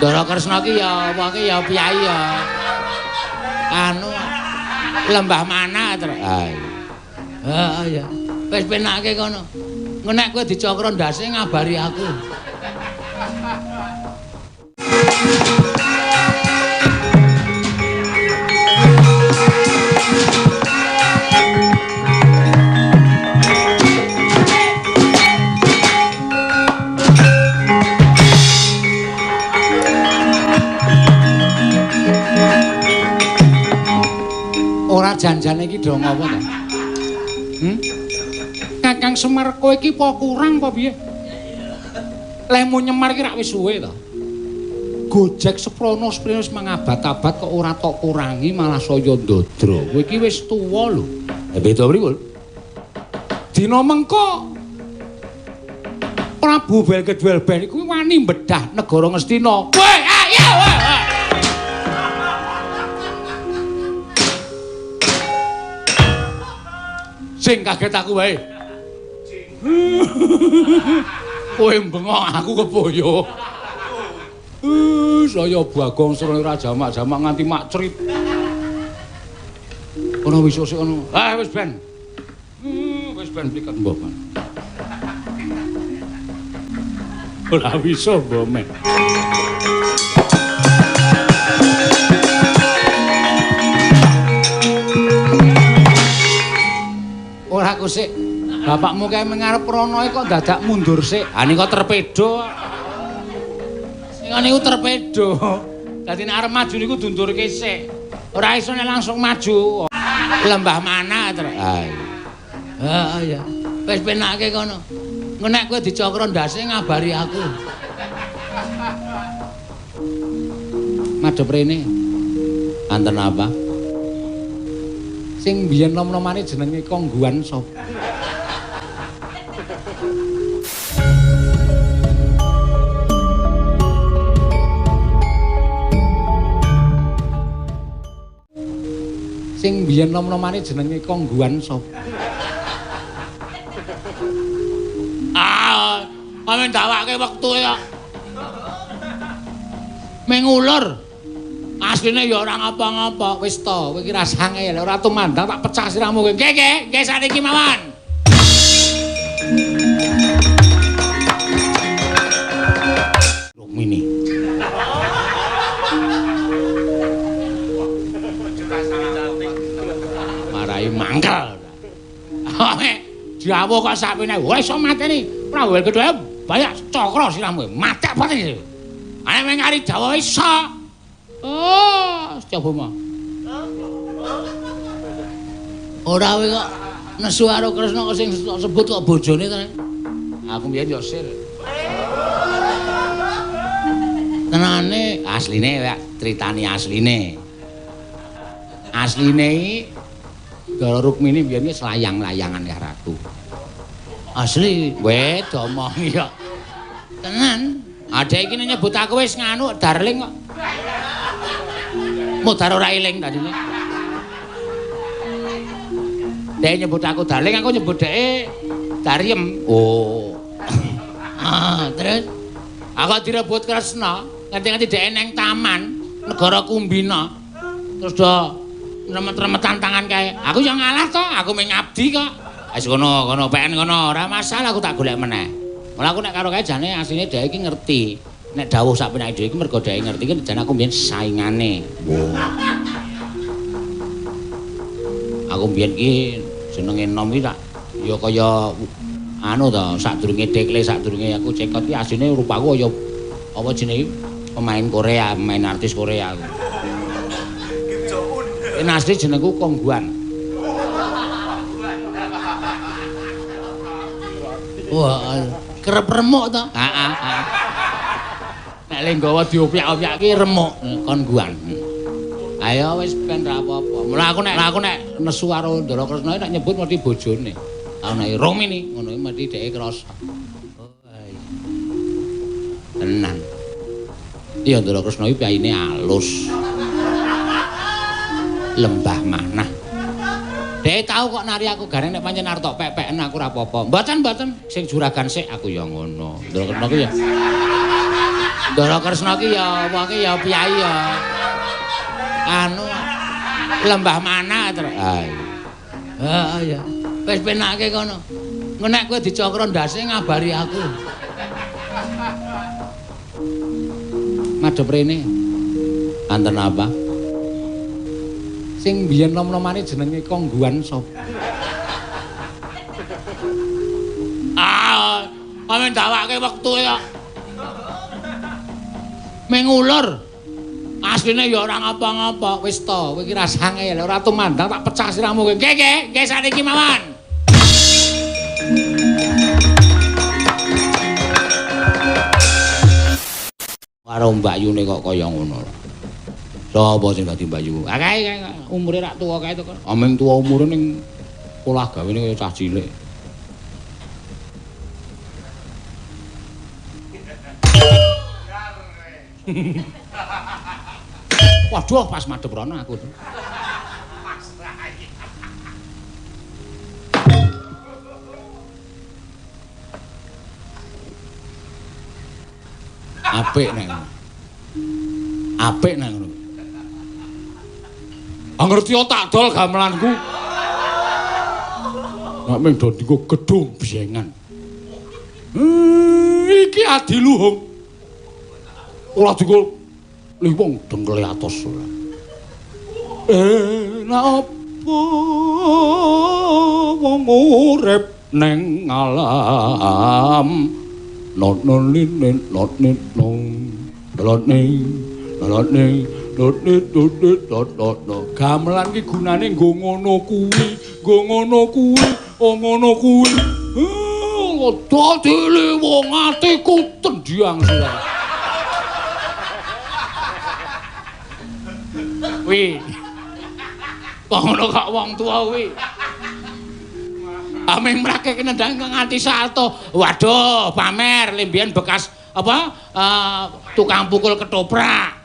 Ndara Kresna ki ya apa ki ya piyai ya. Anu lembah mana terus. Ha iya. Ya. Wis penake kono. Engko nek kowe dicokro ndase ngabari aku. Ora janjane iki do ngopo to? Kakang Semar kowe iki apa kurang apa piye? Lehmu nyemar iki rak wis suwe to. Gojek seprono seprene wis mangabad-abad kok ora tok kurangi malah saya ndodro. Kowe iki wis tuwa lho. Beda pripun? Dina mengko Prabu Belkedwelbeh iku wani mbedah negara Ngastina. Woi, ayo. Sing kaget aku wae. Kowe bengok aku kepoyo. Saya Bagong Srana ora jamak-jamak nganti makcrit. Kono wis sik kono. Ah wis ben. Wis ben pliket mbok. Ora wis mbok men. Ora aku sik. Bapakmu kae mengarep rono kok dadak mundur sik. Ha nika terpedo. Nika niku terpedo. Dadi nek arep maju niku dundurke sik. Ora iso nek langsung maju. Lembah mana terus. Ha iya. Wis penake kono. Engko nek kowe dicokro ndase ngabari aku. Madhep rene. Anten apa? Sing biyen nom-nomane jenenge Kongguan sapa? Sing biyen nom-nomane jenenge Kongguan sapa? Ah, amen dawake wektu ya. Mengulur. Asline ya ora ngapa-ngapa, wis to, kowe iki rasane lek ora tumandang tak pecah sirahmu kowe. Nggih, nggih, nggih saniki mawon. Rukmini. Marai mangkel. Jawa kok sapine, wis iso mateni. Prabu Welkedhe banyak cakra sirahmu, matek pati. Ane meng ari Jawa iso. Oh, coba mah. Ora kowe kok nesu karo Kresna kok sing sebut kok bojone to. Aku mbiyen yo sir. Tenane asline ya critane asline. Asline iki Ndara Rukmini mbiyen iki selayang-layangan karo aku. Asli, weh domongi kok. Tenan. Adek iki nyebut aku wis nganu darling kok. Mudar ora eling tadine. Dhek nyebut aku darling, aku nyebut dhek Dariem. Oh. Ah, terus aku direbut Kresna, nganti-nganti dhek neng taman negara Kumbina. Terus do remet-remetan tangan kae. Aku yo ngalah to, aku mung ngabdi kok. Wis kono, kono peken kono, ora masalah aku tak golek meneh. Malah aku nek karo kae jane asline dhek iki ngerti. Nek dawuh sak penake dhewe iki mergo dhek ngerti iki jane aku mbiyen saingane. Wow. Aku mbiyen iki jenenge nom iki tak ya kaya anu to, sadurunge dekle, sadurunge aku cekot iki asline rupaku kaya apa jenenge pemain Korea, pemain artis Korea aku. Ini asli jenengku Kongguan. Wah, kerep remuk to. Heeh, heeh. Nek le nggawa diopyak-opyak ki remuk Kongguan. Ayo wis ben ra apa-apa. Mula aku nek nesu karo Ndara Kresna nek nyebut mesti bojone. Ana Rukmini ngono iki mesti dheke krasa. Oh iya. Tenan. Iya Ndara Kresna iki piyayine alus. Lembah manah. Dhek tau kok nari aku gareng nek pancen arep tok pek-peken aku ora apa-apa. Mboten mboten sing juragan sik aku ya ngono. Ndara Kresna ku ya. Ndara Kresna ki ya wonge ya piyai ya. Anu lembah mana terus. Ha iya. Wis penake kono. Engko nek kowe dicokro ndase ngabari aku. Madhep rene. Anten apa? Sing biyen nom-nomane jenenge Kongguan sapa? Ah, amen dawake wektu ya. Mengulur. Asline ya ora ngapa-ngapa, wis to, kowe iki rasah ngeyel, ora tumandang tak pecah sirahmu kowe. Nggih, nggih, nggih saniki mawon. Karo mbakyune kok kaya ngono. Sapa sing dadi mbakyu? Ah kae umure rak tuwa kae to kok. Ameng tuwa umure ning polah gawene kaya cah cilik. Waduh, pas madhep rono aku. Apik nek ngono. Apik nek ngono. Ah ngerti tak dol gamelanku. Nek ming do dienggo gedung biyengan. Iki adiluhung. Ora dienggo liwung dengkele atos ora. Napa wong urip neng alam not non lin not nit nong not ning not ning not nit not nit not not no. Gamelan ki gunane nggo ngono kuwi, nggo ngono kuwi, oh ngono kuwi. Dadi liwung atiku tendhang sirah. Wi. Kok ngono kok wong tuwa kuwi. Ameng mrake nendang nganti salto. Waduh, pamer limbian bekas apa? Tukang pukul ketoprak.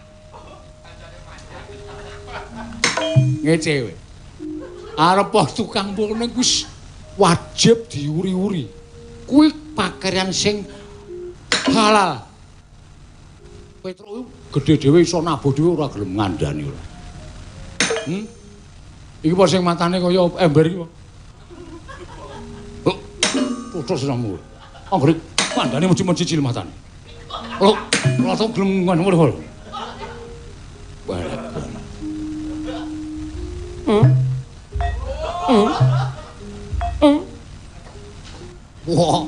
Ngece kowe. Arep tukang pukul ning wis wajib diuri-uri. Kuwi pakaian sing halal. Petruk gedhe dhewe iso nabuh dhewe ora gelem ngandani ora. Iki apa sing matane kaya ember iki apa? Tutus siramu. Anggere kandhane mesti mencicil matane. Lho, ora tau gelem ngono. Barek. Wah.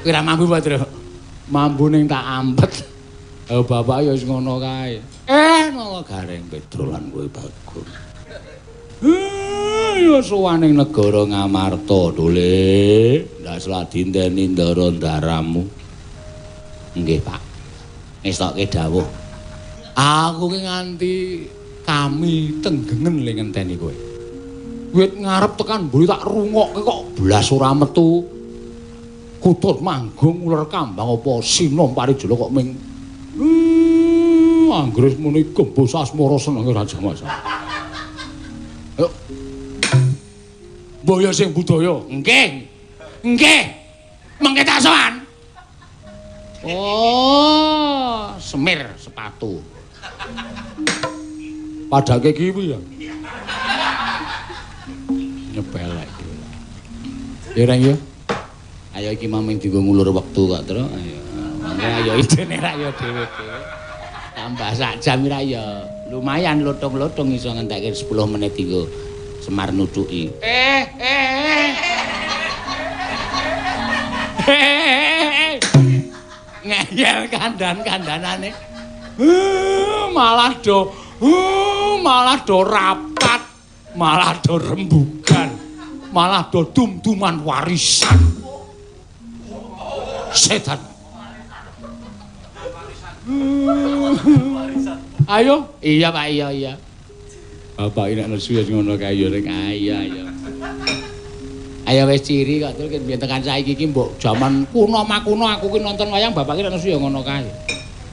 Kira mambu Pak Tru. Mambu ning tak ampet. Bapak ya wis ngono kae. Nala Gareng Petro lan kowe Bagong. Ya sowan ning negara Ngamarta, Dole. Ndak sladinteni ndara ndaramu. Nggih, Pak. Ngestokke dawuh. Aku ki nganti kami tenggengen le ngenteni kowe. Wit ngarep tekan mburi tak rungokke kok blas ora metu. Kutut manggung uler kambang apa sinom parijala kok ming anggere muni gembos asmara senenge Raja Masa. Ayo. Mbaya sing budaya. Nggih. Nggih. Mengke tak sowan. Oh, semir sepatu. Padake kiwi ya. Nyepelek iki. Ya Reng ya. Ayo iki maming dienggo ngulur wektu kok, Tru. Ayo. Mangke ayo idene ra ya dhewe-dhewe. Tambah sak jam ra ya lumayan lotung-lotung iso ngentekke 10 menit dienggo Semar nutuki. Ngeyel kandan-kandanane. Malah do malah do rapat, malah do rembugan, malah do dum-duman warisan. Setan. Ayo, iya Pak, iya iya. Bapak ini nek nesu ya ngono kae ya rek. Ayo ayo. Ayo wis ciri kok terus biyen tekan saiki iki mbok jaman kuno makuno aku ki nonton wayang bapak ki nek nesu ya ngono kae.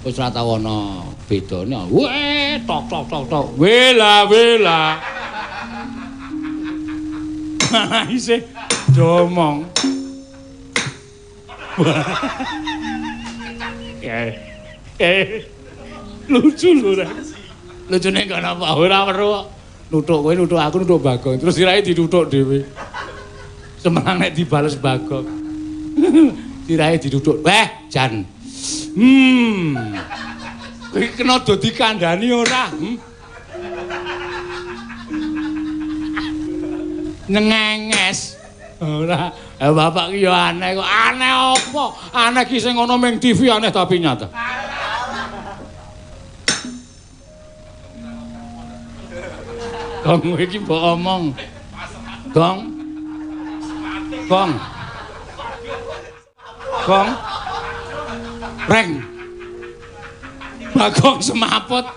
Wis ora tau ana bedane. Weh tok tok tok tok. Wela wela. Isih domong. Lucu lho, Rek. Lucune kok napa? Ora weruh. Nuthuk kowe, nuthuk aku, nuthuk Bagong. Terus sirahe dituthuk dhewe. Semenang nek dibales Bagong. Sirahe dituthuk. Weh, jan. Kowe kena do dikandhani ora? Nyengenges. Ora. Bapak ki ya aneh kok. Aneh apa? Aneh ki sing ana ning TV aneh tapi nyata. Gong kowe iki mbok omong. Gong. Gong. Gong. Reng. Bagong semaput.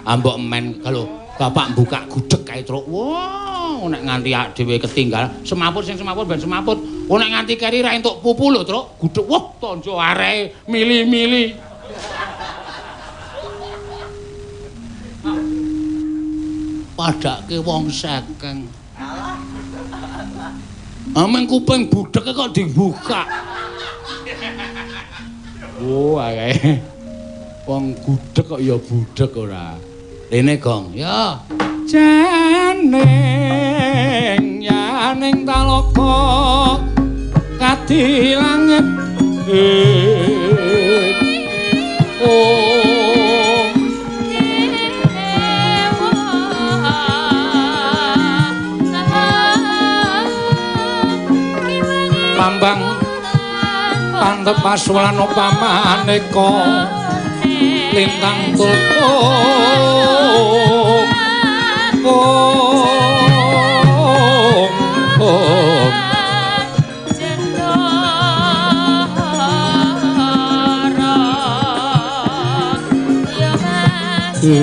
Ambok men kalau bapak buka gudeg kae truk. Wah, nek nganti awake dhewe ketinggalan semaput sing semaput ben semaput. Oh nek nganti keri ra entuk pupu lho, Truk. Gudeg wah tonjo areke mili-mili. Padake wong sekeng. Ameng kuping budheke kok dibuka. Oh, ae. Wong gudeg kok ya budheg ora. Rene Gong, ya. Janing yaning taloka kadi langit. Oh. Pambang pantep pasulan upamaneka lintang tulung om jendara ya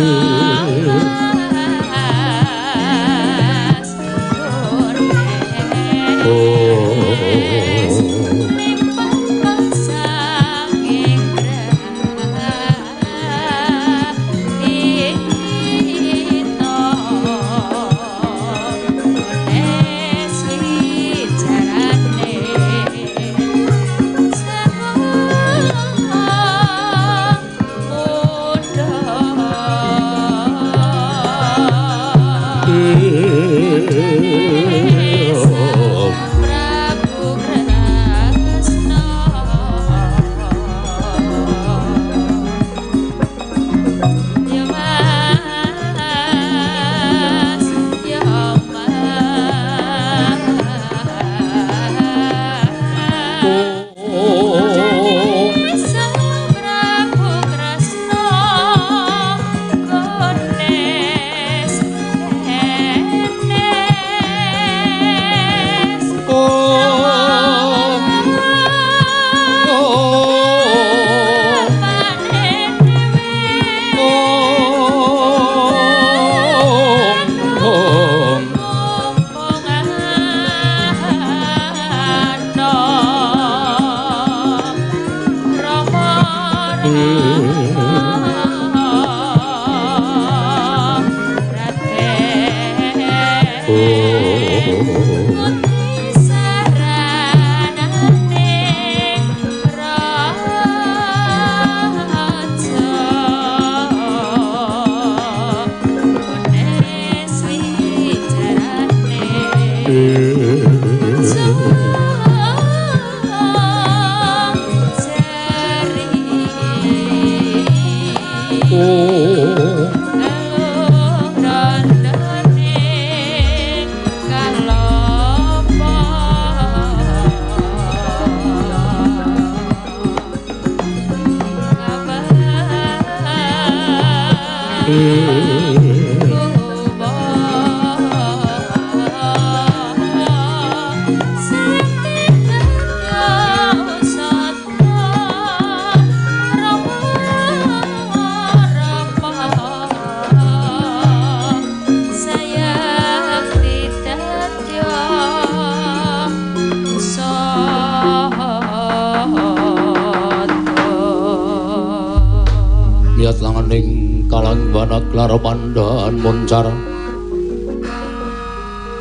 Mas Klara pandhan muncar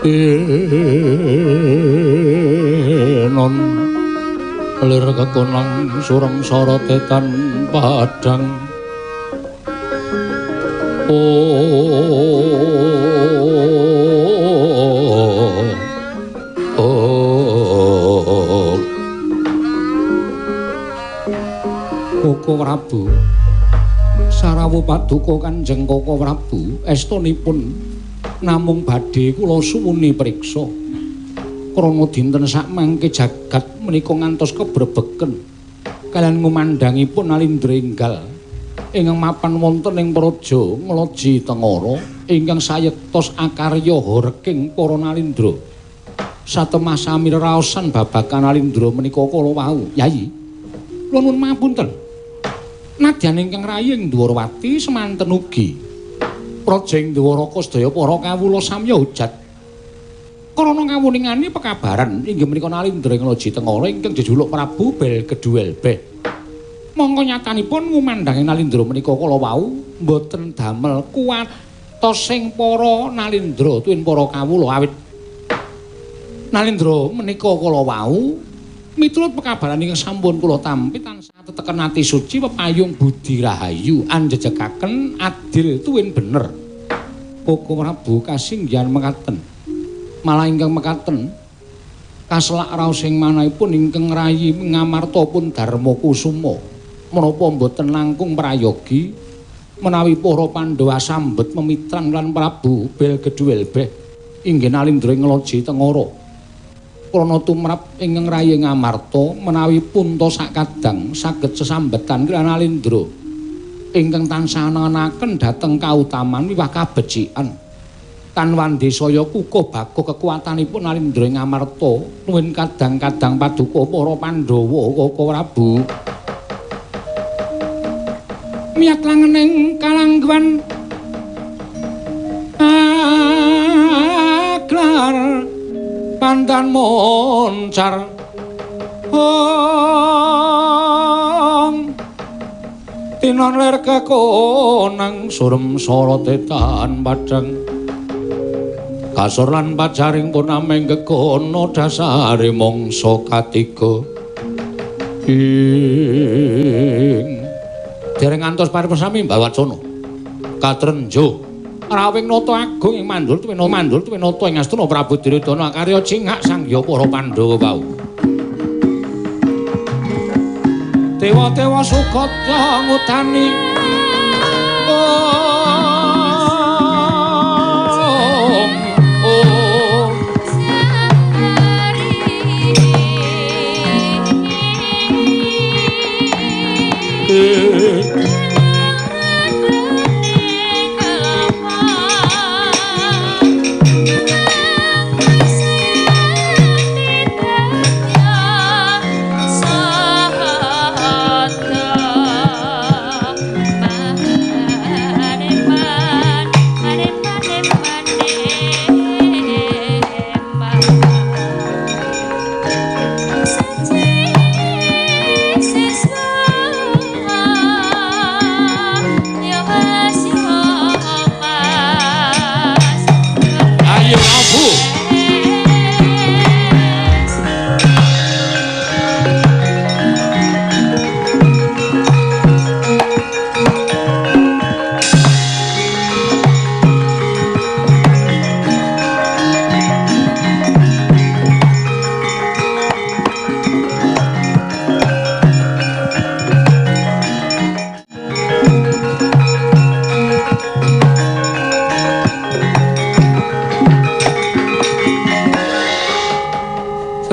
enon Lir kekonang surem sorote tan padang. Oh. Koko Prabu, sarawuh paduka Kanjeng Koko Prabu, estunipun namung badhe kula suwuni priksa. Krana dinten sakmangke jagat menika ngantos kebrebeken kaliyan ngumandhangipun Nalindra enggal ingkang mapan wonten ing praja Nglaji Tengara ingkang sayektos akarya horeking para Nalindra. Satemah sami reraosan babagan Nalindra menika kala wau. Yayi, kula nuwun mapunten. Nadyan ingkang rayi ing Dwarawati semanten ugi praja ing Dwaraka sedaya para kawula samya hujat. Krana kawuningane pekabaran inggih menika Nalindra ing Nglaji Tengara ingkang jejuluk Prabu Bel Keduwelbeh. Mongko nyatanipun ngumandhange Nalindra menika kala wau mboten damel kuwatosing para Nalindra tuwin para kawula awit Nalindra menika kala wau miturut pekabaran ingkang sampun kula tampi tansah teteken ati suci pepayung budi rahayu anjejekaken adil tuwin bener. Koko Prabu kasinggihan mekaten. Malah ingkang mekaten kaselak raos ing manahipun ingkang rayi Ngamarta pun Darma Kusuma menapa mboten langkung prayogi menawi para Pandhawa sambet memitran lan Prabu Bel Keduwelbeh inggih Nalindra ing Nglaji Tengara. Krana tumrap ingkang rayi Ngamarta menawi punta sakadang saged sesambetan kaliyan Nalindra ingkang tansah angenaken dhateng kautaman miwah kabecikan. Tan wandesaya kukuh bakuh kekuatanipun Nalindra ing Ngamarta nuwun kadang-kadang paduka para Pandhawa Koko Prabu. Miyat langening kalangguan aglar pandan moncar ong tinon lir kekonang surem sorote tan padang kasor lan pajaring pun ameng gegono dasare mangsa katiga. Ing dereng ngantos paripun sami Mbawacana katrenjo rawing nata agung ing mandul tuwin mandul tuwin nata ing Astina Prabu Duryudana akarya cingak sangya para Pandhawa wau. Dewa-dewa sukata ngutani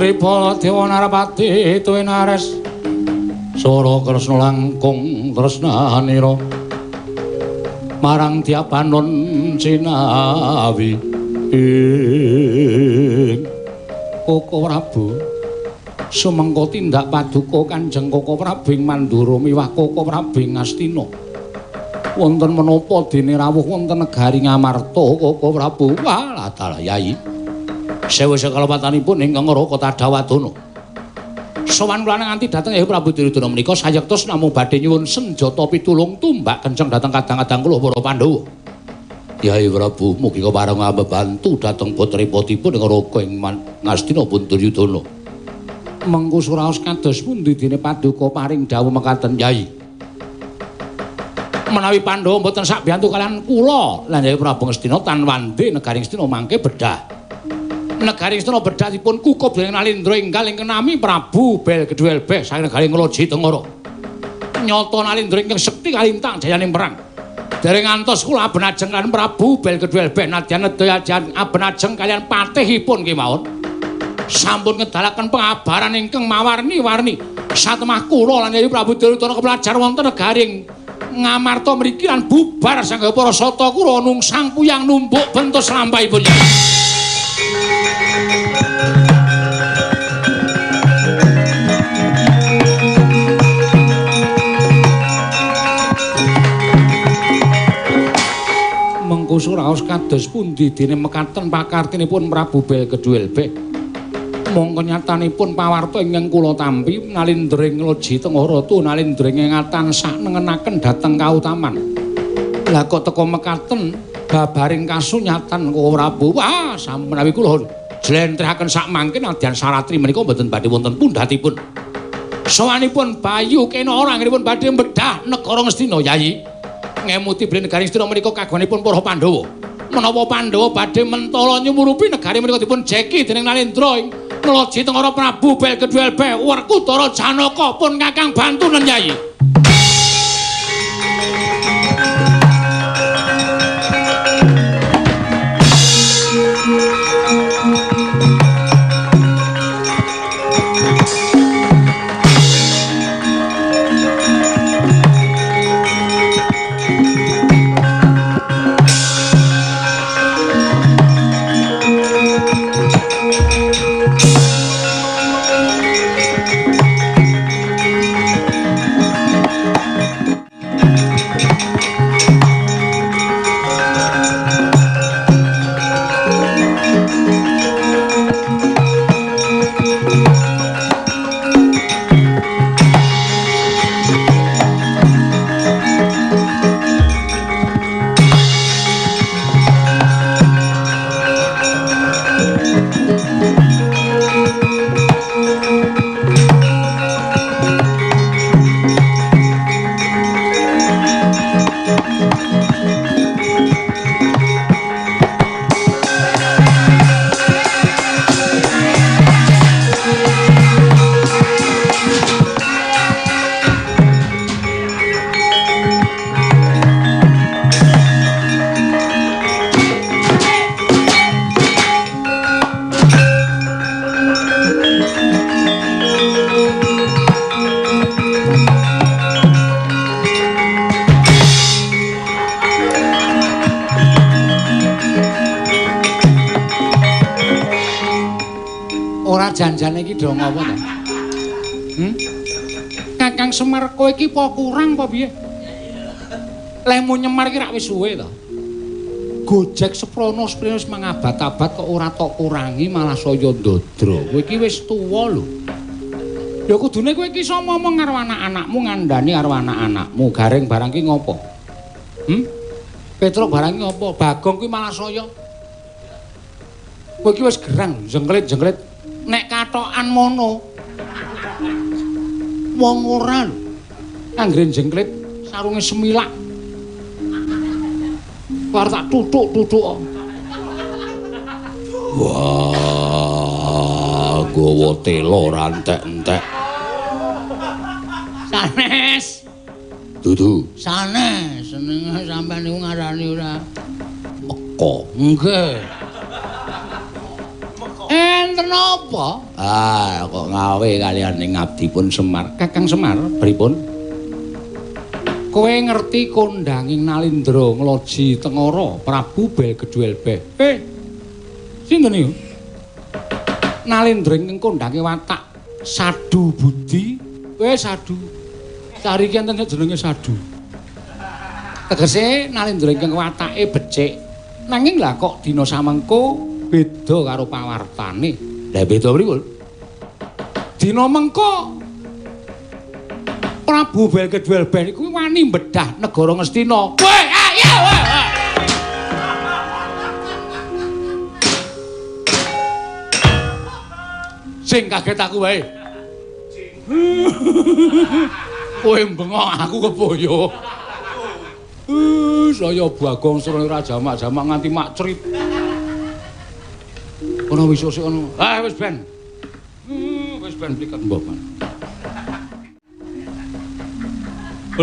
Tripala Dewa Narapati tuwin Ares Sora Kresna langkung tresnanira marang Diapanon Cinawi ing Koko Prabu sumengko tindak paduka Kanjeng Koko Prabu ing Mandura miwah Koko Prabu ing Astina wonten menapa dene rawuh wonten negari Ngamarta Koko Prabu. Walah dalah Yai sewu sekalapatanipun ingkang Raka Tadawadana. Sowan kula nganti dhateng Hyang Prabu Duryudana menika sayektos namung badhe nyuwun senjata pitulung tumbak kenceng dhateng kadang-kadang kula para Pandhawa. Yai Prabu mugi kepareng ambebantu dhateng putripotipun ing Raka ing Ngastina pun Duryudana. Mengku suraos kados pundi dene paduka paring dawuh mekaten Yai. Menawi Pandhawa mboten sakbiyantu kalian kula lan Yai Prabu Ngastina tan wande negari Ngastina mangke bedah. Negari Ngastina bedah dipun kukup dening Nalindra enggal ingkang nami Prabu Belgeduelbeh saking negari Ngloji Tengara. Nyata Nalindra ingkang sekti kalintang jayaning perang. Dereng ngantos kula abenajeng kalian Prabu Belgeduelbeh nadyan nedya abenajeng kalian patihipun kemawon. Sampun ngedalaken pengabaran ingkang mawarni-warni. Satemah kula lan Yai Prabu Duryudana kepelajar wonten negari Ngamarta mriki lan bubar sangga para sata kura nungsang puyang numbuk bentus lampahipun. Mengku suraos kados pundi dene mekaten pakartinipun Prabu Belgeduelbeh. Mongko nyatanipun pawarta ingkang kula tampi Nalindra ing Loji Tengara tu Nalindra ing tansah nengenaken dhateng kautaman. Lah kok teka mekaten babaring kasunyatan kok Prabu. Wah, sampun menawi kula jlentrehaken sak mangke nadyan saratri menika mboten badhe wonten pundhatipun. Sowanipun Bayu Kena anggenipun badhe bedah negara Ngastina Yayi. Ngemuti bilih negari Ngastina menika kagunganipun para Pandhawa. Menapa Pandhawa badhe mentala nyumurupi negari menika dipun jeki dening Nalindra ing Loji Tengara Prabu Belgeduelbeh Werkudara Janaka pun kakang bantunen Yayi. Janjane iki do ngopo to? Kakang Semar kowe iki apa kurang apa piye? Lehmu nyemar iki rak wis suwe to. Gojek seprono seprene wis mangabad-abad kok ora tok kurangi malah saya ndodro. Kowe iki wis tuwa lho. Ya kudune kowe iki iso ngomong karo anak-anakmu, ngandani karo anak-anakmu. Gareng barang ki ngopo? Petruk barang ki ngopo? Bagong kuwi malah saya. Kowe iki wis gerang, jengklit-jengklit. Nek katokan mono wong ora lho anggere jengklit sarunge semilak war tak tutuk-tutuk. Wah, gawa tela ora entek-entek. Sanes. Dudu. Sanes senenge sampean niku ngarani ora meko. Nggih. Enten apa? Ah, kok ngawe kalian ning abdipun Semar. Kakang Semar, pripun? Kowe ngerti kondanging Nalindra Ngloji Tengara Prabu Belgeduelbeh? Sinten niku? Nalindra ingkang kondange watak Sadu Budi. Kowe Sadu. Sariki enten jenenge Sadu. Tegese Nalindra ingkang watake becik. Nanging lah kok dina samengko beda karo pawartane. Lah beda pripun? Dina mengko Prabu Belgeduelbeh niku wani mbedah negara Ngastina. Weh, ayo weh. Sing kaget aku wae. Kowe bengok aku kepoyo. Saya Bagong Srana ora jamak-jamak nganti mak crit. Ono wis sik ono. Ah wis ben. Wis ben pliket mbok.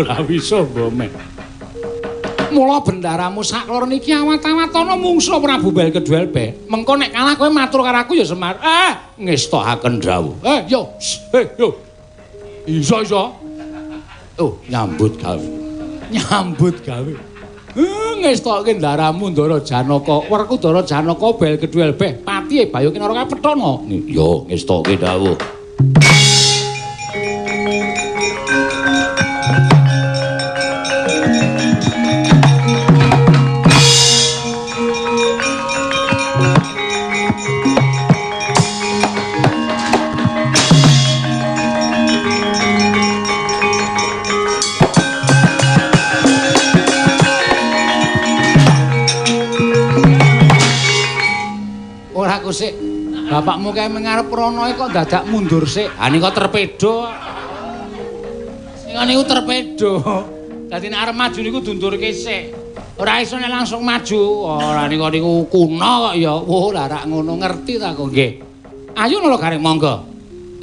Ora wis mbok. Mula bendaramu saklor niki awat-awat ana mungsuh Prabu Bel Kedhuelbe. Mengko nek kalah kowe matur karo aku ya Semar. Ah, ngestokaken dawuh. Eh, yo. Eh, yo. Iso iso. Oh, nyambut gawe. Nyambut gawe. Ngestokke ndaramu Ndara Janaka. Werkudara Janaka Bel Kedhuelbe. Patihe Bayu Kinara kapethono. Yo, ngestokke dawuh. Sik. Bapakmu kae mengarep rono kok dadak mundur sik. Ha nika terpedo. Nika niku terpedo. Dadi nek arep maju niku dundurke sik. Ora iso nek langsung maju. Ora nika niku kuno kok ya. Wah, lah rak ngono ngerti ta kok nggih. Ayo nolo gareng monggo.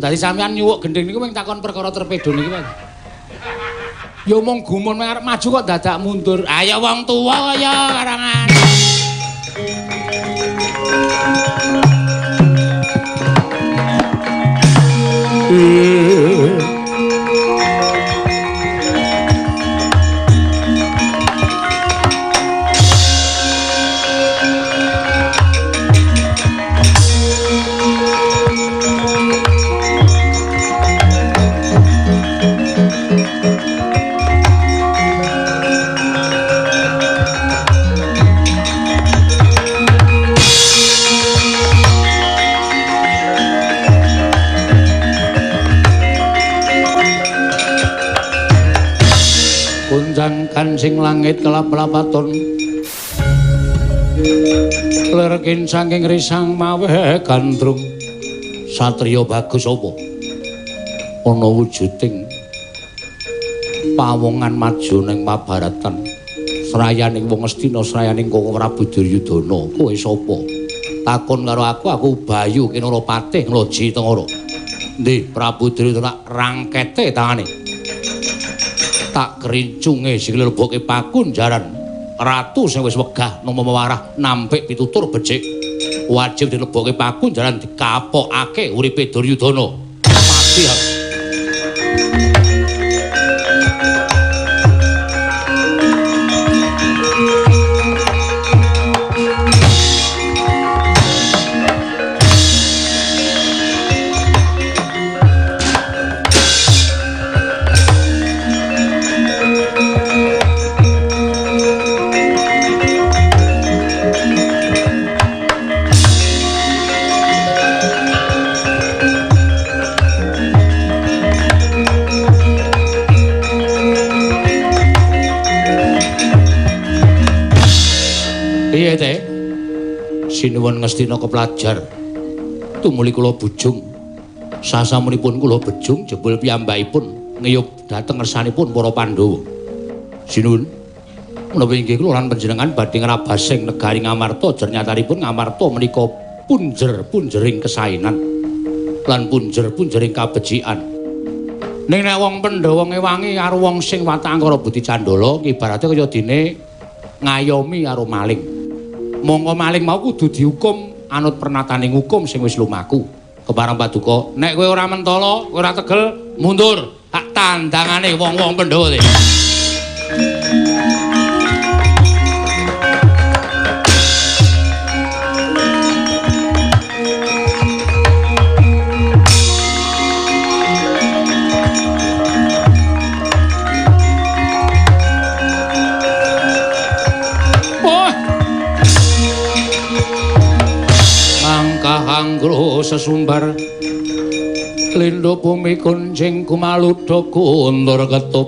Dadi sampean nyuwuk gendhing niku mung takon perkara terpedo niki wae. Ya mung gumun arep maju kok dadak mundur. Ayo wong tuwa kaya karangan. Kancing langit kelap-lapaton lerkin saking risang mawe gandrung satriya bagus apa ana wujuding pawongan maju ning mabaratan srayaning wong Astina srayaning Koko Prabu Duryudana. Kowe sapa takon karo aku? Aku Bayu Kinara Patih Ngloji Tengara. Ndi Prabu Duryudana rangkete tangane tak kerincunge sikile leboke pakunjaran ratu sing wis wegah nampa mewarah nampik pitutur becik wajib dilebokke pakunjaran dikapokake uripe Duryudana mati aku. Piye teh? Sinuwun Ngastina keplajar. Tumuli kula bujung. Sasampunipun kula bejung jebul piyambakipun ngiyup dhateng ngersanipun para Pandhawa. Sinuwun, menapa inggih kula lan panjenengan badhe ngrabasing negari Ngamarta, jernyatanipun Ngamarta menika punjer-punjering kesainan lan punjer-punjering kabecikan. Ning nek wong Pandhawa ngewangi karo wong sing watak angkara budi candala, ibarate kaya dene ngayomi karo maling. Mongko maling mau kudu dihukum anut pernataning hukum sing wis lumaku. Kepareng paduka, nek kowe ora mentala, kowe ora tegel, mundur. Tak tandangane wong-wong Pandhawa. Anggro sesumbar lindo bumi kuncing kumaludha kundur ketup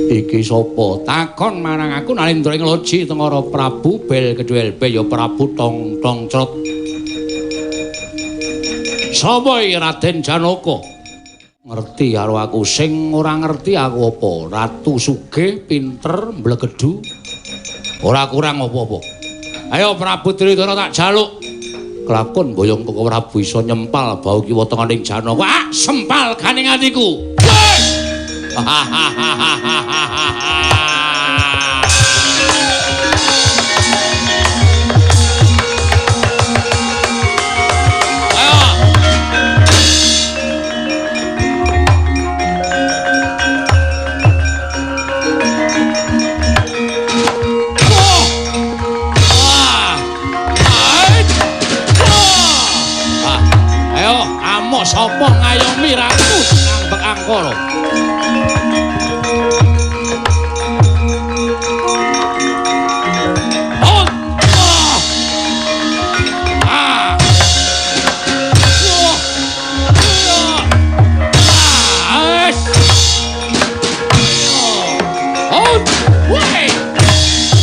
iki sapa takon marang aku nalindra ing loji Tengara Prabu Bel Kedhuelbe ya Prabu Tong Tong Crot. Sapa iki Raden Janaka? Ngerti karo aku, sing ora ngerti aku apa? Ratu sugih, pinter, mblegedu. Ora kurang apa-apa. Ayo Prabu Duryudana tak jaluk. Kelakon boyong Koko Prabu iso nyempal bau kiwa tengening Janaka. Ah, sempal ganing atiku. Ayo, sapa ngayomi ratu ngambek angkara?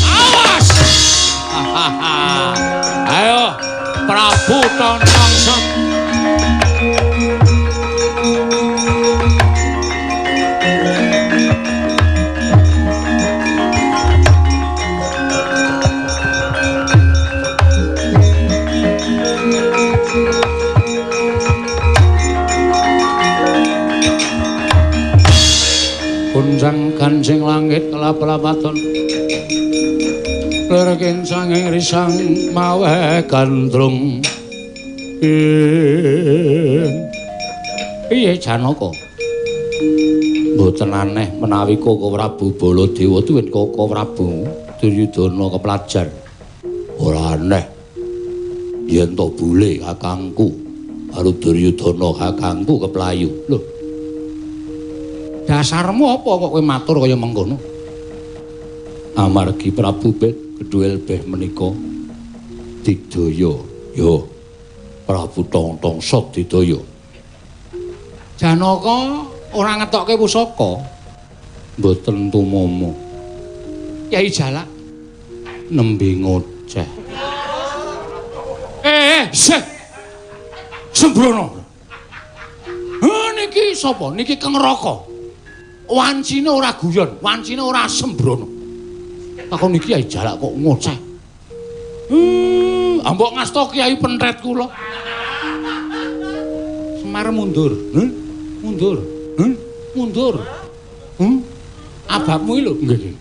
Awas! Ayo, Prabu Tontong Sep. Gunjang ganjing langit kelap-lapaton lerkin sanging risang mawe gandrung. Piye Janaka? Mboten aneh menawi Koko Prabu Baladewa tuwin Koko Prabu Duryudana keplajar. Ora aneh yen to bule kakangku karo Duryudana kakangku keplayu. Lho, dasarmu apa kok kowe matur kaya mengkono? Amargi Prabu Bedhuel Beh menika digdaya. Yo, Prabu Tontong Sot didaya. Janaka ora ngetokke pusaka. Mboten tumomo. Kyai Jalak nembe ngoceh. Seh. Sembrono. Niki sapa? Niki Keng Raka. Wancine ora guyon, wancine ora sembrono. Takon iki Kyai Jalak kok ngoceh. Ambok ngasta Kyai pentret kula. Semar mundur. Mundur. Mundur. Ababmu iki lho. Nggih.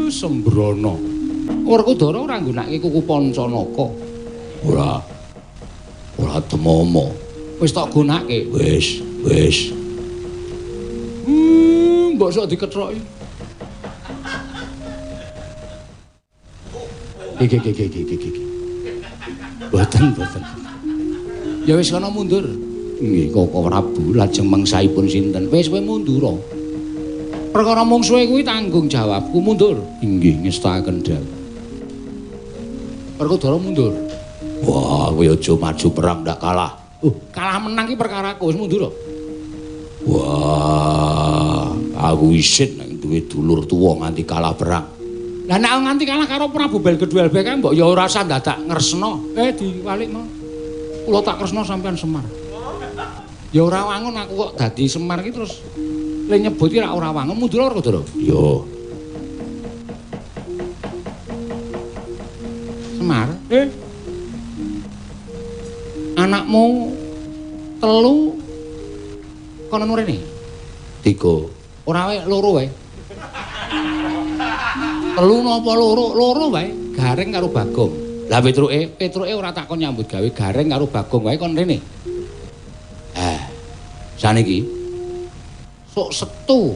Sembrono. Werkudara ora nggunakake kuku Pancanaka. Ora. Ora temomo. Wis tak gunake. Wis, wis. Mbok sok diketroki. Iki. Mboten, mboten. Ya wis kana mundur. Nggih, Koko Prabu lajeng mangsaipun sinten? Wis kowe mundura. Perkara mungsuhe kuwi tanggung jawabku mundur. Inggih, ngestakaken dawuh. Werkudara mundur. Wah, kowe aja maju perang ndak kalah. Kalah menang ki perkaraku, wis mundur. Wah, aku isin nek duwe dulur tuwa nganti kalah perang. Lah nek nganti kalah karo Prabu Belgedhuel kae mbok ya ora usah dadak ngresna. Diwalik mau. Kula tak kresna sampean Semar. Ya ora wangun aku kok dadi Semar ki terus le nyebut ki ora wangun mundur Werkudara. Yo. Semar, Anakmu telu kono rene. 3. Ora wae loro wae. Telu napa loro? Loro wae, Gareng karo Bagong. Lah Petruke, Petruke ora takon nyambut gawe, Gareng karo Bagong wae kon rene. Saniki sok setu.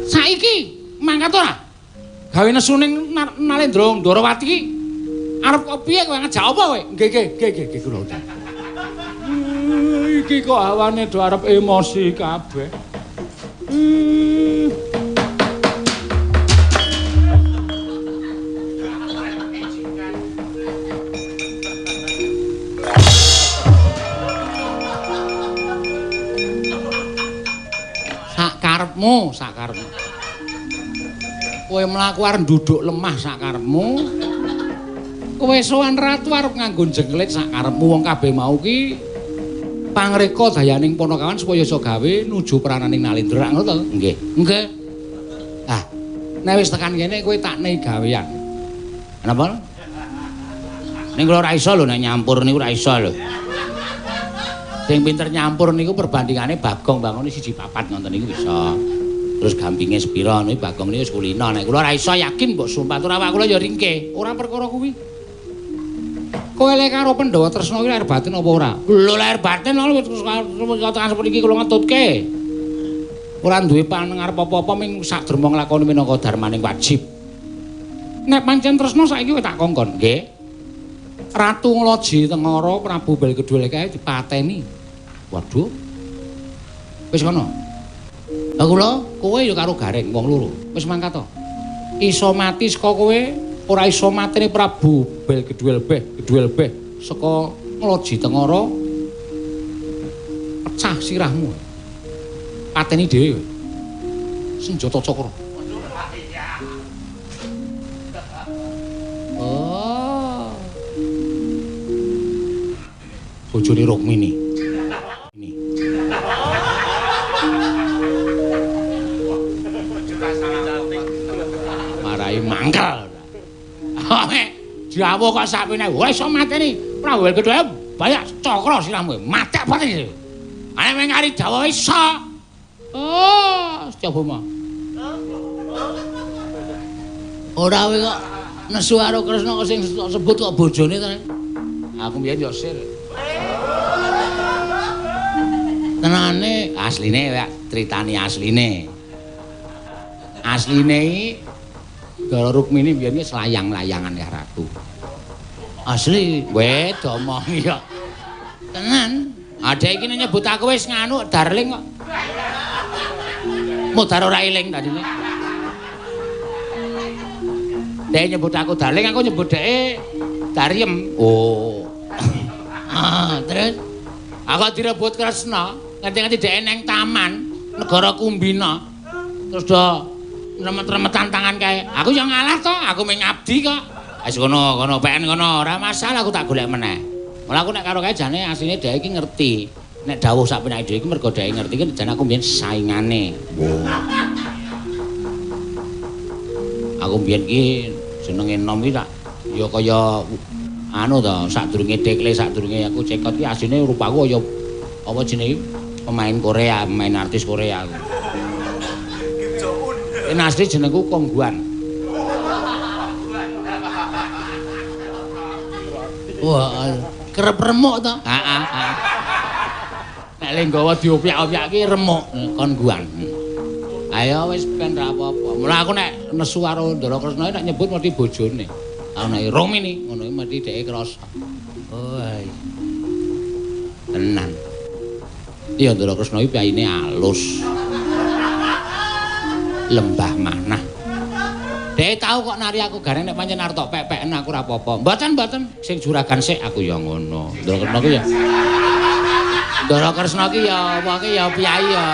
Saiki mangkat ora? Gawe nesu ning Nalendra Ndorowati iki arep kok piye kowe ngejak apa kowe? Nggih, nggih, nggih, nggih kula. Iki kok hawane do arep emosi kabeh. Sakarepmu, sakarepmu. Kowe mlaku arep nduduk lemah sakarepmu. Kowe sowan ratu arep nganggo jengklet sak karepmu wong kabeh mau ki pangreka dayaning Panakawan supaya iso gawe nuju perananing Nalendra ngono to? Nggih. Nggih. Ah, nek wis tekan kene kowe tak nei gawean. Napa? Ning kula ora iso lho nek nyampur niku ora iso lho. Sing pinter nyampur niku perbandingane Bagong bangone 1-4 ngoten niku bisa. Terus gampinge sepira niku Bagong niku wis kulino. Nek kula ora iso yakin mbok sumpah tur awak kula ya ringke. Ora perkara kuwi. Kowe lek karo Pandhawa Tresna kuwi lahir batin apa ora? Lho lahir batin lho tekan sepriki kula ngetutke. Ora duwe pangarep apa-apa ming sak derma nglakoni minangka darmaning wajib. Nek pancen Tresna saiki kowe tak kongkon, nggih. Ratu Ngloji Tengara Prabu Belgedul kae dipateni. Waduh. Wis kono. Lah kula kowe ya karo Gareng wong loro. Wis mangkat to. Iso mati saka kowe, ora iso mateni Prabu Belgedul beh saka Ngloji Tengara pecah sirahmu. Pateni dhewe. Senjata cakra. Oh. Bojone Rukmini. Ini. Marai mangkel. Jawa kok sakmene wis iso mateni Prabu Belgedul banyak cakra sirahmu. Matek pateni. Ane meng kari Jawa iso. Oh, coba mah. Ora kowe kok nesu karo Kresna kok sing sebut kok bojone to. Aku mbiyen yo sir. Tenane asline ya critane asline. Asline iki Ndara Rukmini mbiyen iki selayang-layangan karo aku. Asli we domongi kok. Tenan. Adek iki nyebut aku wis nganu darling kok. Mudar ora eling tadine. Dhek nyebut aku darling, aku nyebut dhek Dariem. Oh. Ah, terus aku direbut Kresna, nganti-nganti dhek neng taman negara Kumbina. Terus do remet-remetan tangan kae. Aku yo ngalah to, aku mung ngabdi kok. Wis kono, kono peken kono, ora masalah aku tak golek meneh. Malah aku nek karo kae jane asline dhek iki ngerti. Nek dawuh sak penake dhewe iki mergo dhek ngerti iki jane aku mbiyen saingane. Aku mbiyen iki jenenge enom iki tak ya kaya anu to, sadurunge dekle, sadurunge aku cekot iki asline rupaku kaya apa jenenge pemain Korea, pemain artis Korea aku. Kim Jong Un. Ini asli jenengku Kongguan. Wah, kerep remuk to. Heeh, heeh. Nek le nggawa diopyak-opyak ki remuk Kongguan. Ayo wis ben ra apa-apa. Mula aku nek nesu karo Ndara Kresna nek nyebut mesti bojone. Aku nek Rukmini ngono iki mesti dheke krasa. Oh, iya. Tenan. Iya Ndara Kresna iki piyayine alus. Lembah manah. Dhek tau kok nari aku gareng nek pancen arep tok pek-peken aku ora apa-apa. Mboten-mboten sing juragan sik aku ya ngono. Ndara Kresna ki ya. Ndara Kresna ki ya apa ki ya piyayi ya.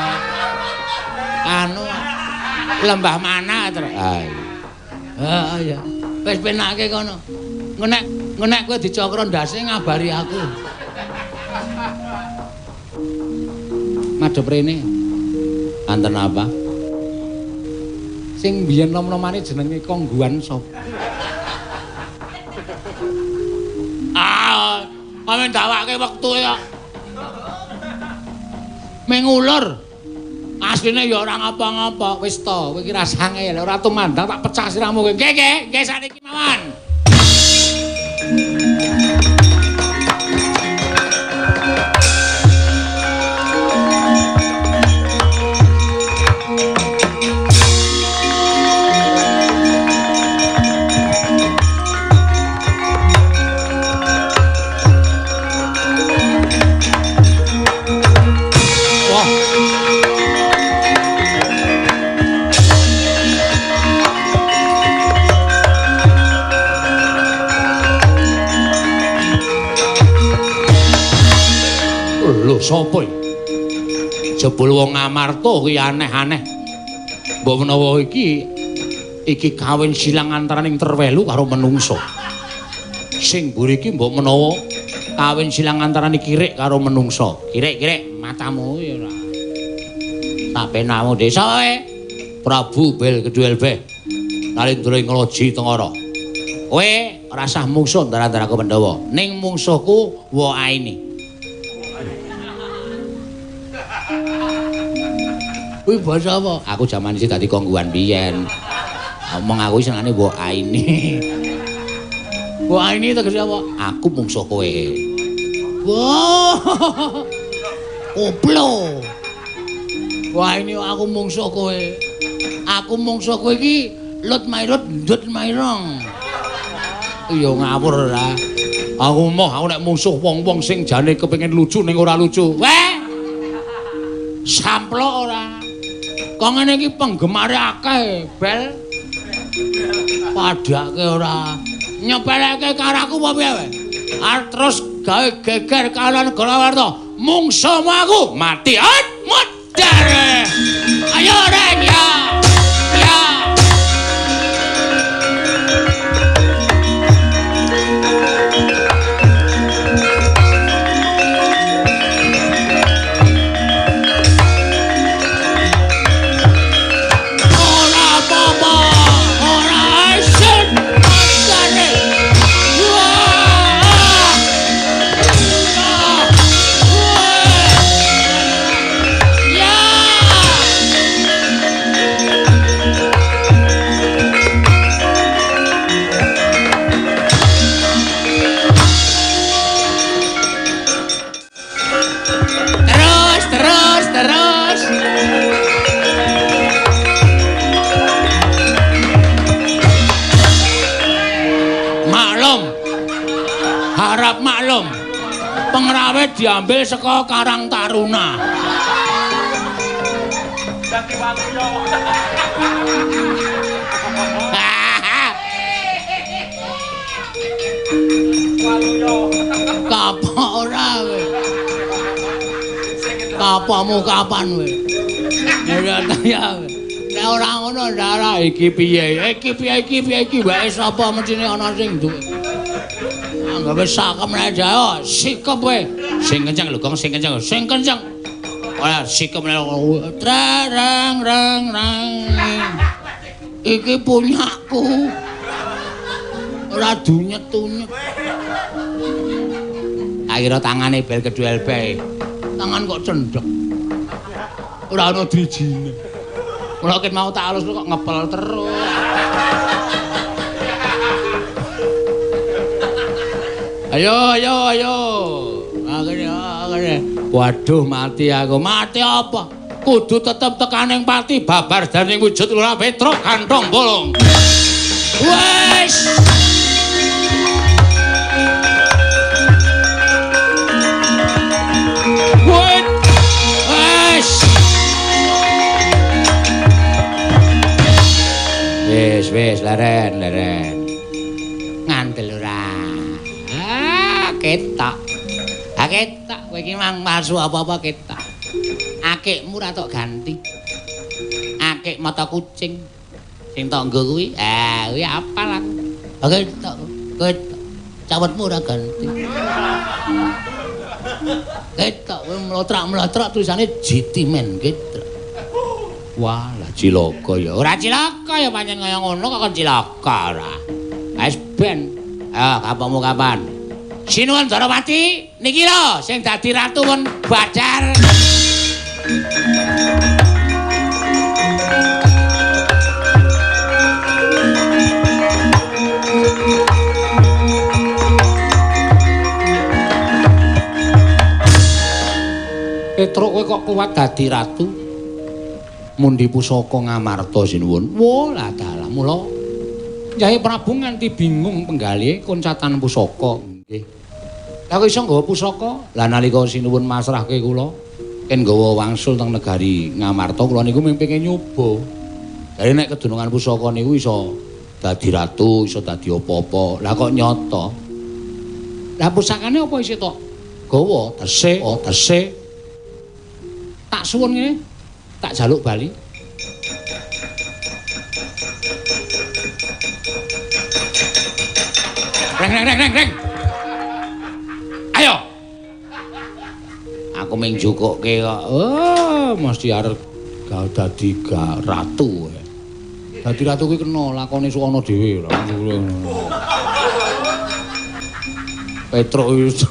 Anu lembah manah terus. Ha iya. Iya. Wis penake kono. Nek kowe dicokro ndase ngabari aku. Madhep rene. Anten apa? Sing biyen nom-nomane jenenge Kongguan sapa? Ah, amen dawake wektu ya. Mengulur. Asline ya ora ngapa-ngapa, wis to, kowe iki rasane ya ora tumandang tak pecah sirahmu kowe. Nggih, nggih, nggih sakniki mawon. Lho sapa iki? Jebul wong Amarta kuwi aneh-aneh. Mbok menawa iki kawin silang antaraning terwelu karo menungsa. Sing mburi iki mbok menawa kawin silang antarane kirik karo menungsa. Kirik-kirik matamu ya ora. Tak penamu desa kowe. Prabu Bel Kedua Elbe. Nalindra ing Loji Tengara. Kowe ora sah mungsuh antara-antaraku Pandhawa. Ning mungsuhku wa aini. Kuwi basa apa? Aku jaman isih dadi kongguan biyen. Omong aku senengane wa aini. Wa aini tegese apa? Aku mungsuh kowe. Wah. Koplo. Wah ini aku mungsuh kowe. Aku mungsuh kowe iki lut mairut ndut mairong. Iya ngawur ora. Aku moh aku nek mungsuh wong-wong sing jane kepengin lucu ning ora lucu. Weh. Samplok ora. Kok ngene iki penggemare akeh, Bel. Padake ora. Nyepeleke karo aku apa piye kowe? Arep terus gawe geger karo negara Warta. Mungsuhmu aku mati. At modar. Ayo reng ya. Ya. Ora apa-apa, ora isin. Modare. Wah. Ya. Terus, terus, terus. Maklum. Harap maklum. Pengrawit diambil saka Karang Taruna. Dadi waluyo. Waluyo. Kapok ora kowe. Kapokmu kapan kowe? Ya ta ya. Nek ora ngono ndara iki piye? Iki piye iki piye iki wae sapa mestine ana sing duwe. Anggape sakem nek jao, sikep kowe. Sing kenceng lho Gong, sing kenceng, sing kenceng. Ora sikep nek rang rang rang. Iki punyaku. Ora dunyet-tunyet. Akhirnya tangane Bel Kedua Elbe. Tangan kok cendhek. Ora ana drijine. Mula ket mau tak alus kok ngepel terus. Ayo ayo ayo. Akhirnya akhirnya. Waduh mati aku. Mati apa? Kudu tetep tekaning pati babar daning wujud Lurah Petruk kantong bolong. Wes. Wes. Wes wes leren leren. Ngandel ora. Ah ketok. Ah ketok kowe iki mang palsu apa-apa ketok. Akikmu ora tok ganti. Akik mata kucing. Sing tok nggo kuwi, ah kuwi apal aku. Ketok. Ketok. Cawetmu ora ganti. Ketok kowe mlotrak-mlotrak tulisane GT Men ketok. Wah, lah cilaka ya. Ora cilaka ya pancen kaya ngono kok kon cilaka ora. Wis ben. Ayo kapokmu kapan? Sinuwun Darawati niki lho sing dadi ratu pun Badar. Petruk kowe kok kuat dadi ratu? Mundi pusaka Ngamarta sinuwun. Wah, lah dalah mula Kyai Prabu nganti bingung penggalihe koncatan pusaka. Nggih. Lah kok iso nggawa pusaka? Lah nalika sinuwun masrahke kula ken nggawa wangsul teng negari Ngamarta kula niku mung pengin nyoba. Jare nek kedunungan pusaka niku iso dadi ratu, iso dadi apa-apa. Lah kok nyata? Lah pusakane apa isih tok gawa? Tesih, oh tesih. Tak suwun ngene, tak jaluk bali. Reng reng reng reng reng. Ayo. Aku ming jukukke kok. Oh, mesti arep gawe dadi ratu. Dadi ratu kuwi kena lakone sok ana dhewe. Petruk wis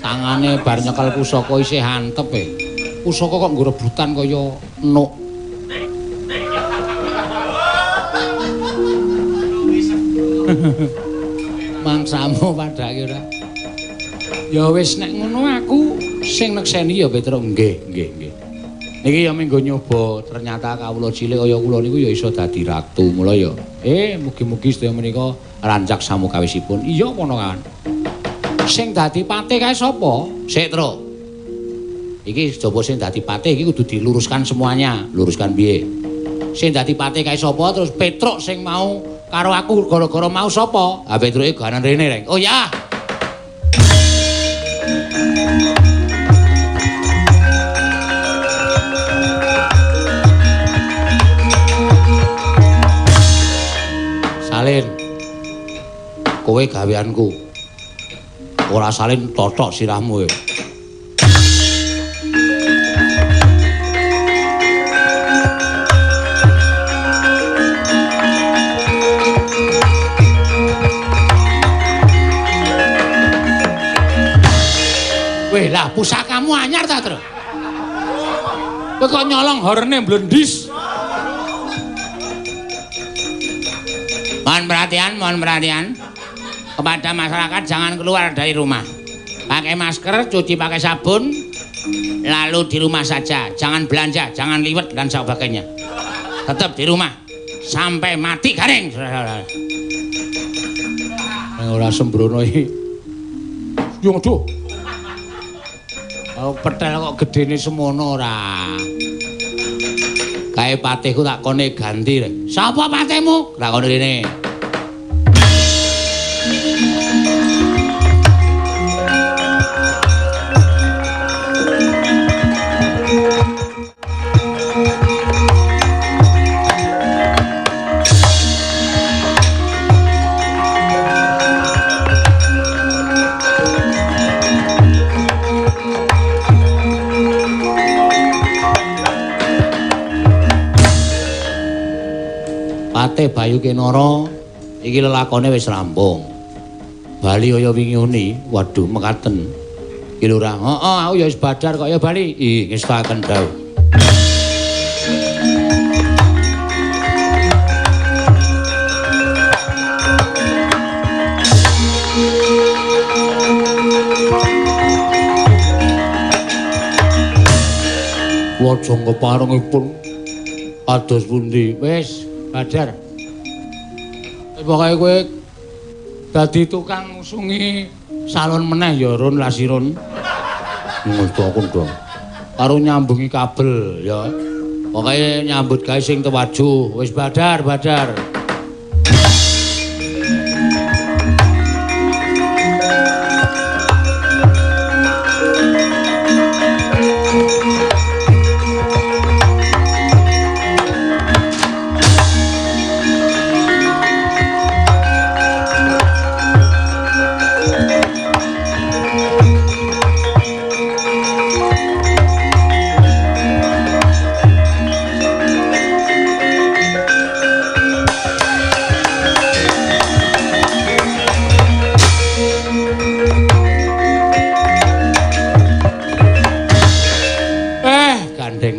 tangane bar nyekel pusaka isih antep e. Pusaka kok nggo rebutan kaya enuk. Mangsamu padake ora. Ya wis nek ngono aku sing nekseni ya Petruk. Nggih, nggih, nggih. Niki ya minggo nyoba, ternyata kawula cilik kaya kula niku ya iso dadi ratu. Mula ya mugi-mugi sedaya menika rancak samukawisipun. Iya ponakan. Sing dadi patih kae sapa? Sik, Truk. Iki coba sing dadi patih iki kudu diluruskan semuanya. Luruskan piye? Sing dadi patih kae sapa? Terus Petruk sing mau karo aku gara-gara mau sapa? Ha Petruke ganan rene, Reng. Oh ya. Salin. Kowe gaweanku. Ora salin totok sirahmu kowe. Weh lah pusakamu anyar ta, Tru? Kowe kok nyolong horene blendis. Mohon perhatian, mohon perhatian. Kepada masyarakat jangan keluar dari rumah. Pakai masker, cuci pakai sabun, lalu di rumah saja. Jangan belanja, jangan liwet dan sebagainya. Tetap di rumah sampai mati garing. Ora sembrono iki. Yo aduh. Oh, petel kok gedene semono ora. Kae patihku tak kone ganti. Sapa patihmu? Tak kone rene. Patih Bayu Kinara iki lelakone wis rampung. Bali kaya wingi uni, waduh mekaten. Ki lurah, heeh aku ya wis badar kok ya bali. Ih, ngestaken dawuh. Lajeng keparengipun kados pundi? Wis badar. Pokoke kowe dadi tukang ngusungi salon meneh ya Run Lasirun. Ngono aku ndong. Karo nyambungi kabel ya. Pokoke nyambut gawe sing tewajuh. Wis badar, badar.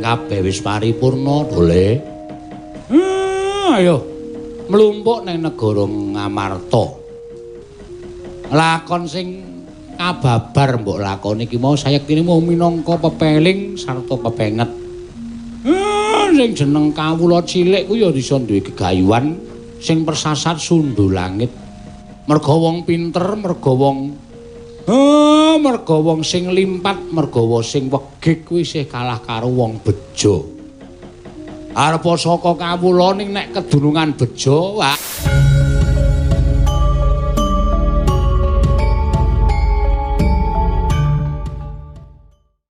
Kabeh wis paripurna dole. Ayo mlumpuk ning negara Ngamarta. Lakon sing kababar mbok lakoni iki mau sayektine mung minangka pepeling sarta pepenget. Sing jeneng kawula cilik ku ya iso duwe gegayuhan sing persasat sundhu langit. Merga wong pinter, merga wong merga wong sing limpat, merga sing wegik kuwi isih kalah karo wong bejo. Arepa saka kawula ning nek kedunungan bejo, wah.